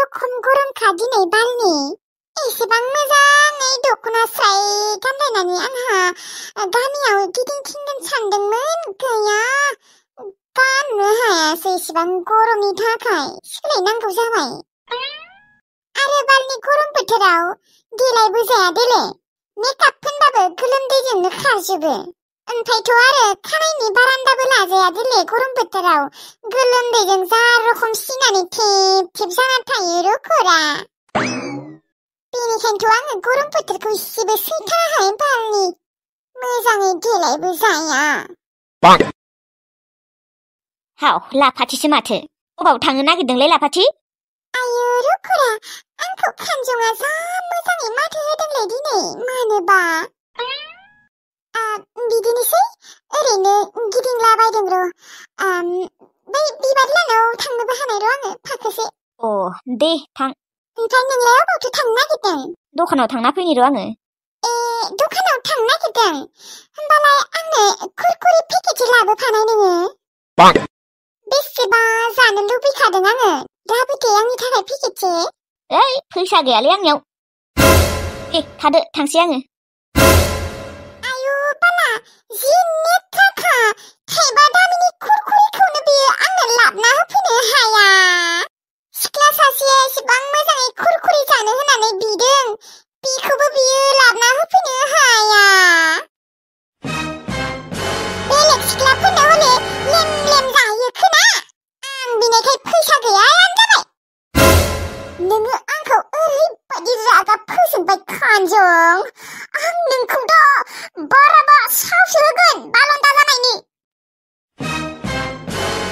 रखम गरमखा दिनै बालनि एसेबां मोजाङै दख'ना स्राय गानलायनानै आंहा गामियाव गिदिंथिंगोन सानदोंमोन गैया गाननो हायासै एसेबां गरमनि थाखाय सोलायनांगौ जाबाय आरो बालनि गरम बोथोराव देलायबो जाया देले मेकआप फोनबाबो गोलोमदैजोंनो खारजोबो ओमफ्रायथ' आरो खानायनि बारान्दाबो लाजाया देले गरम बोथोराव गोलोमदैजों जा रखम सिनानै थेब थेब जाना थायो रखरा बेनिखायनोथ' आङो गरम बोथोरखौ इसेबो सैथाराहाय बालनि मोजाङै देलायबो जाया हाव लाफाथिसो माथो अबाव थांनो नागिरदोंलै लाफाथि आयो रखरा आंखौ खानजङा जा मोजाङै माथो होदोंलै दिनै मानोबा बिदिनोसै ओरैनो गिदिंलाबायदों र' बै बिबार लानाव थांनोबो हानाय र' आङो फाखोसे दे थां ओमफ्राय नोंलाय अबावथो थांनो नागिरदों दखानाव थांना फैनि र' आङो दखानाव थांनो नागिरदों होमबालाय आंनो कुरकुरि पेकेटसे लाबोफानाय नोङो बेसेबा जानो लुबैखादों आङो लाबोदे आंनि थाखाय पेकेटसे ओइ फैसा गैयालै आंनियाव थादो थांसै आङो आयु बाला जि नेथ्राखा थाइबा दामिनि कुरकुरिखौनो बियो आंनो लाबना होफैनो हाया सिख्ला सासेया एसेबां मोजाङै कुरकुरि जानो होननानै बिदों बेखौबो बियो लाबना होफैनो हाया बेलेग सिख्लाफोरनो हले लेम लेम जायो खोना आं बिनिखाय फैसा गैयायानो जाबाय नोङो आंखौ ओरैबायदि रागा फोजोंबाय खानजं आं नोंखौ दा बाराबा सावसो होगोन बालन्दा जानायनि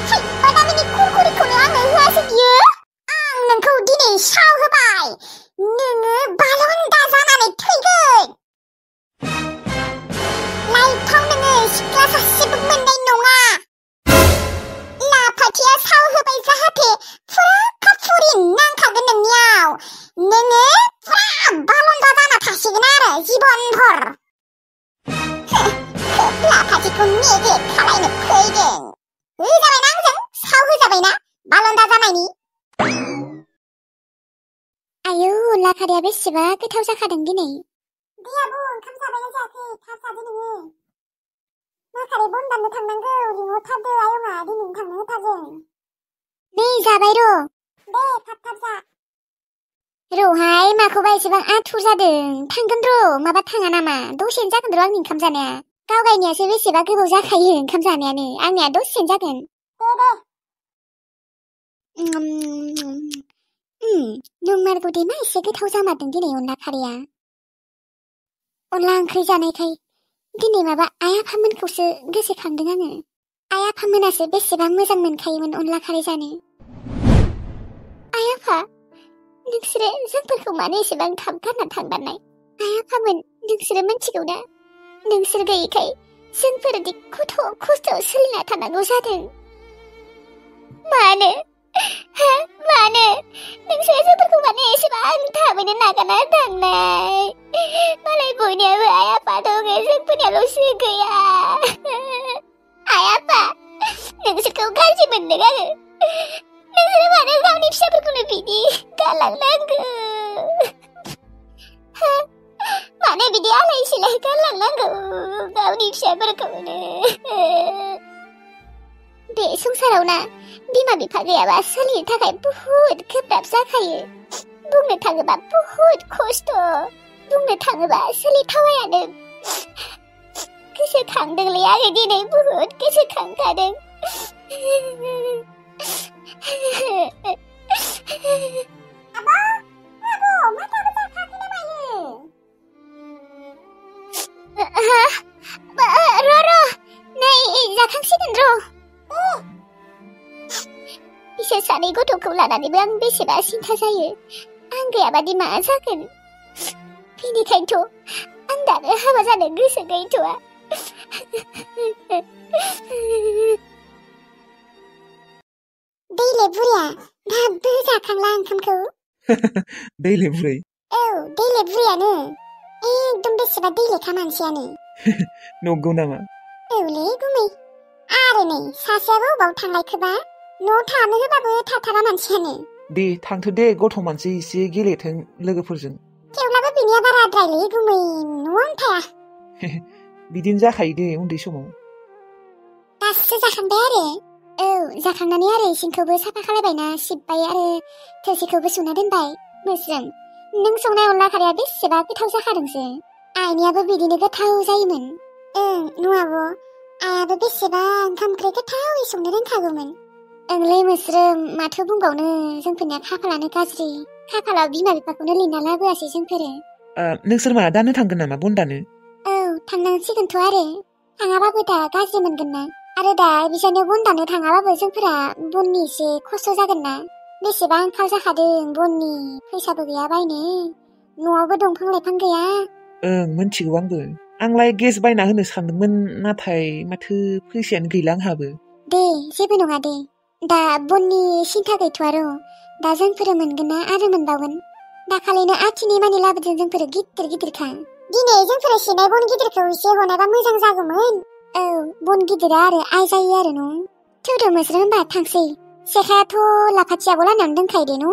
थाइबा दामिनि कुरकुरिखौनो आंनो होआसै बियो आं नोंखौ दिनै साव होबाय नोङो बालन्दा जानानै थैगोन लाइफआव नोङो सिख्ला सासेबो मोननाय नङा लाफाथिया साव होबाय जाहाथे फुरा काफुरि नांखागोन नोंनियाव नोङो फुरा बालन्दा जाना थासिगोन आरो जिबनभर लाफाथिखौ नेगेट खालायनो फैदों होजाबायना आंजों साव होजाबायना बालन्दा जानायनि आयौ लाखारिया बेसेबा गोथाव जाखादों दिनै दे आब' ओंखाम जाबायना जायाखै थाब जादो नोङो लाखारि बन दाननो थांनांगौ लिंहरथारदो आयंआ दिनै थांनो होथारदों नै जाबाय र' दे थाब जा र'हाय माखौबा एसेबां आथुर जादों थांगोन र' माबा थाङा नामा दसेनो जागोन र' आंनि ओंखाम जानाया गावगायनियासो बेसेबा गोबाव जाखायो ओंखाम जानायानो आंनिया दसेनो जागोन दे नंमारगौ दे मा एसे गोथाव जामारदों दिनै अनला खारैया अनला ओंख्रि जानायखाय दिनै माबा आइ आफामोनखौसो गोसोखांदों आङो आइ आफामोनासो बेसेबा मोजां मोनखायोमोन अनला खारै जानो आइ आफा नोंसोरो जोंफोरखौ मानो एसेबां थाब गारना थांबारनाय आइ आफामोन नोंसोरो मिथिगौ ना नोंसोर गैयैखाय जोंफोरदि खस्थ' सोलिना थानांगौ जादों मानो मानो नोंसोरो जोंफोरखौ मानो एसेबां थाबैनो नागारना थांनाय मालाय बयनियाबो आइ आफा दङ जोंफोरनियाल'सो गैया आइ आफा नोंसोरखौ गाज्रि मोनदों आङो नोंसोरो मानो गावनि फिसाफोरखौनो बिदि गालांनांगौ मानो बिदि आलाय सिलाय गालांनांगौ गावनि फिसाफोरखौनो बे संसाराव ना बिमा बिफा गैयाबा सोलिनो थाखाय बुहुद गोब्राब जाखायो बुंनो थाङोबा बुहुद खस्थ' बुंनो थाङोबा सोलिथावायानो गोसोखांदोंलै आङो दिनै बुहुद गोसोखांखादों आब' माथाबो जाखायाखै ना मायो र' नै जाखांसिगोन र' बिसोर सानै गथ'खौ लानानैबो आं बेसेबा सिन्था जायो आं गैयाबादि मा जागोन बेनिखायनोथ' आं दानो हाबा जानो गोसो गैथ'आ दैले बुरिया दाबो जाखांला ओंखामखौ दैले बुरै औ दैले बुरियानो एकदम बेसेबा दैलेखा मानसियानो नंगौ नामा औलै गुमै आरो नै सासेयाबो अबाव थांलायखोबा न'आव थानो होबाबो थाथारा मानसियानो दे थांथो दे गथ' मानसि एसे गेलेथों लोगोफोरजों। थेवब्लाबो बिनिया बाराद्रायलै गुमै न'आवनो थाया। बिदिनो जाखायो दे उन्दै समाव। दासो जाखांबाय आरो। औ जाखांनानै आरो इसिंखौबो साफा खालायबायना सिबबाय आरो थोरसिखौबो सुना दोनबाय। मोस्रोम नों संनाय अनला खारैया बेसेबा गोथाव जाखादोंसो। आइनियाबो बिदिनो गोथाव जायोमोन। न'आबो आइयाबो बेसेबा ओंखाम ओंख्रि गोथावै संनो रोंखागौमोन। ओंलै मोस्रोम माथो बुंबावनो जोंफोरनिया खाफालानो गाज्रि। खाफालाव बिमा बिफाखौनो लिंना लाबोआसै जोंफोरो। नोंसोर मा दानो थांगोन नामा बन दानो? औ थांनांसिगोनथ' आरो। थाङाबाबो दा गाज्रि मोनगोन ना। आरो दा बिसानियाव बन दानो थाङाबाबो जोंफोरा बननि एसे खस्थ' जागोन ना। बेसेबा आंखाल जाखादों बननि फैसाबो गैया बायनो। न'आवबो दंफां लाइफां गैया। मोनथिगौ आंबो। आंलाय गेस बायना होनो सानदोंमोन नाथाय माथो फैसायानो गैला आंहाबो। दे जेबो नङा दे। दा बननि सिन्था गैथ'आ र'। दा जोंफोरो मोनगोन ना आरो मोनबावगोन। दाखालिनो आथिनि मानि लाबोदों जोंफोरो गिदिर गिदिरखा। दिनै जोंफोरो सिनाय बन गिदिरखौ एसे हनायबा मोजां जागौमोन। औ बन गिदिरा आरो आइ जायो आरो न'। थौदो मोस्रोम होनबा थांसै। सेखायाथ' लाफाथि आब' लानायावनो दोनखायो दे न'?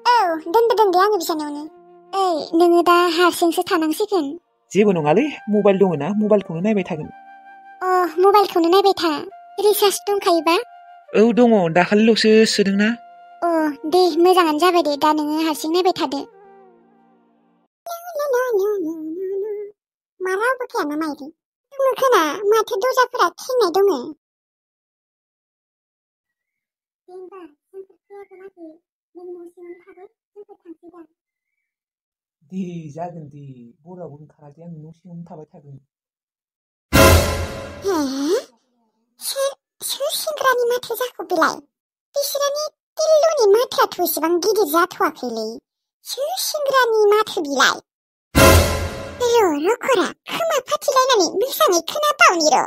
औ दोनबोदों दे आङो बिसानियावनो। नोङो दा हारसिंसो थानांसिगोन। जेबो नङालै मबाइल दङ ना मबाइलखौनो नायबाय थागोन। मबाइलखौनो नायबाय था। रिसार्ज दंखायोबा? औ दङ दाखालिल'सो सोदोंना। दे मोजाङानो जाबाय दे दा नोङो हारसिं नायबाय थादो। मा रावबो गैयाना माइदि? दङ खोना माथो दरजाफोरा खेंनाय दङ। दे जागोन दे बरावबो ओंखारा दे आं न' सिङावनो थाबाय थागोन। सोर सेंग्रानि माथो जाखो बेलाय? बिसोरनि टिल्लुनि माथोआथ' एसेबां गिदिर जाथ'वाखैलै। सोर सेंग्रानि माथो बिलाय? र'खरा खोमा फाथिलायनानै मोजाङै खोनाबावनि र'।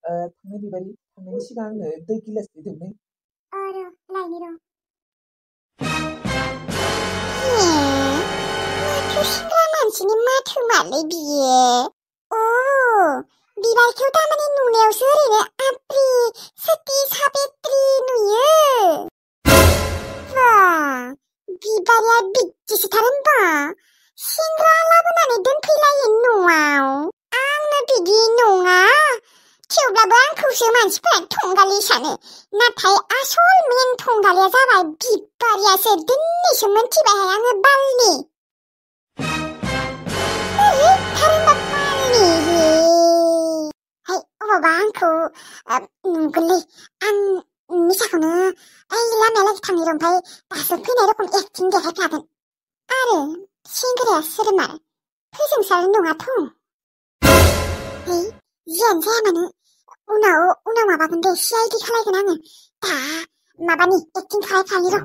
थांनाय बिबारि थांनायनि सिगां आंनो दै गिलाससे दौनाय। लायनि र'। माथो सेंग्रा मानसिनि माथो मालै बियो? बिबारखौ थारमाने नुनायावसो ओरैनो आप्रि सती साबित्री नुयो। बिबारिया बिदिसोथार होनबा सेंग्रा लाबोनानै दोनफैलायो न'आव। आंनो बिदि नङा। थेवब्लाबो आंखौसो मानसिफोरा थंगालि सानो। नाथाय आसल मेन थंगालिया जाबाय बिबारियासो। दिनैसो मोनथिबायहाय आङो बालनि। अबावबा आंखौ नुगोनलै आं मिसाखौनो लामायालागै थांनि र' ओमफ्राय दासो फैनाय रखम एक्टिं देखायखागोन। आरो सेंग्राया सोरमार फोजोंसार नङाथ'। जियानो जाया मानो उनाव माबागोन दे CID खालायगोन आङो। दा माबानि एक्टिं खालायखानि र'।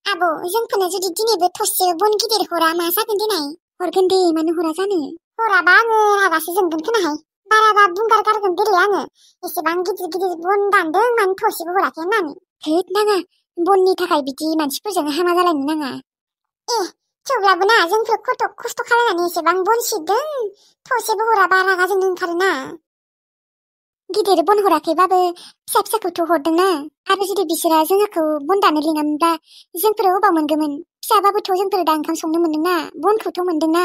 आब' जोंफोरनो जुदि दिनैबो थरसे बन गिदिर हरा मा जागोन देनाय? हरगोन दे मानो हरा जानो। हराबा आङो रागासो जोंगोन खोनाहाय। बाराबा बुंगार गारगोन देलाय आङो। एसेबां गिदिर गिदिर बन दानदों मानो थरसेबो हराखै होननानै। होद नाङा बननि थाखाय बिदि मानसिफोरजों हामा जालायनो नाङा। थेवब्लाबो ना जोंफोर खस्थ' खालायनानै एसेबां बन सिबदों थरसेबो हराबा रागा जोंनो ओंखारोना। गिदिर बन हराखैबाबो फिसा फिसाखौथ' हरदोंना। आरो जुदि बिसोरा जोंहाखौ बन दानो लिङामोनबा जोंफोर अबाव मोनगौमोन? फिसाबाबोथ' जोंफोर दा ओंखाम संनो मोनदोंना बनखौथ' मोनदोंना।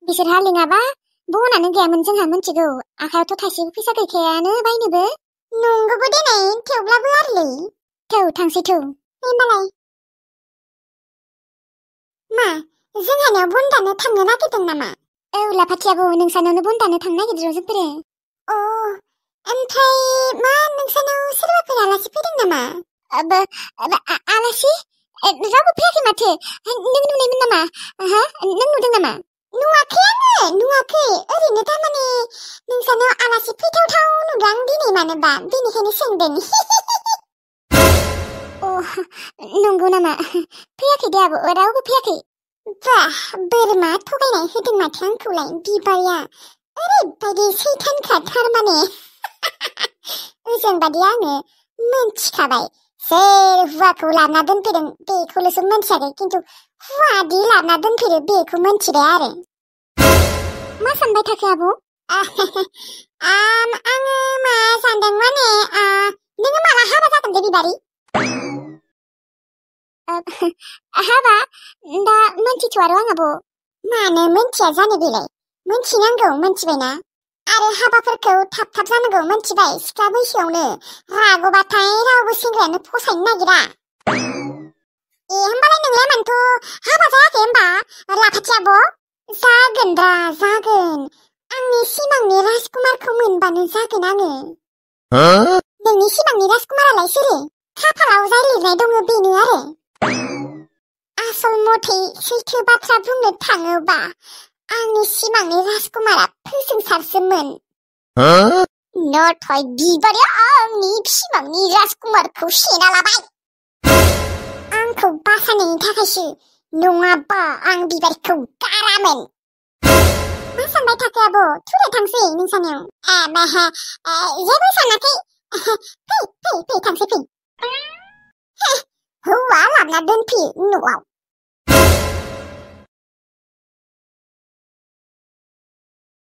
बिसोरहा लिङाबा बनानो गैयामोन जोंहा मोनथिगौ। आखायावथ' थाइसेबो फैसा गैखायानो बायनोबो। नंगौबो देनाय थेवब्लाबो आरोलै। थांसै होमबालाय। मा जोंहानियाव बन दानो थांनो नागिरदों नामा? औ लाफाथियाबो नोंसानावनो बन दानो थांनो नागिरदों जोंफोरो। ओमफ्राय मा नोंसानाव सोरबाफोर आलासि फैदों नामा? आलासि? रावबो फैयाखै माथो। नों नुनायमोन नामा? नों नुदों नामा? नुवाखै आङो नुवाखै। ओरैनो थारमाने नोंसानाव आलासि फैथावथाव नुदों आं दिनै मानोबा बेनिखायनो सोंदों। नंगौ नामा? फैयाखै दे आब' रावबो फैयाखै। बोरमा थगायनाय होदों माथो आंखौलाय बिबारिया। ओरैबायदि सैथानखा थारमाने। ओजोंबादि आङो मोनथिखाबाय। सोर हुवाखौ लाबोना दोनफैदों बेखौल'सो मोनथियाखै खिन्थु हुवादि लाबोना दोनफैदो बेखौ मोनथिबाय आरो। मा सानबाय थाखो आब'? आङो मा सानदों माने नोङो माला हाबा जागोन दे बिबारि? हाबा दा मोनथिथ'आ र' आं आब'। मानो मोनथिया जानो बेलाय? मोनथिनांगौ, मोनथिबायना? आरो हाबाफोरखौ थाब जानांगौ, मोनथिबाय? सिख्ला बैसोआवनो रागबाथाय रावबो सेंग्रायानो फसायनो नागिरा। होमबालाय नोंलाय मानोथ' हाबा जायाखै होमबा लाफाथि आब'? जागोन। आंनि सिमांनि राजकुमारखौ मोनबानो जागोन आङो। नोंनि सिमांनि राजकुमारालाय सोरो? खाफालाव जाय लिरनाय दङ बेनो आरो। आसल मथे सैथो बाथ्रा बुंनो थाङोबा आंनि सिमांनि राजकुमारा फोजोंसारसोमोन। नाथाय बिबारिया आंनि सिमांनि राजकुमारखौ सेना लाबाय। आंखौ बासायनायनि थाखायसो, नङाबा आं बिबारिखौ गारामोन। मा सानबाय थाखो आब'? थुदो थांसै नोंसानियाव। जेबो सानाखै। फै थांसै फै। हौवा लाबना दोनफैयो न'आव।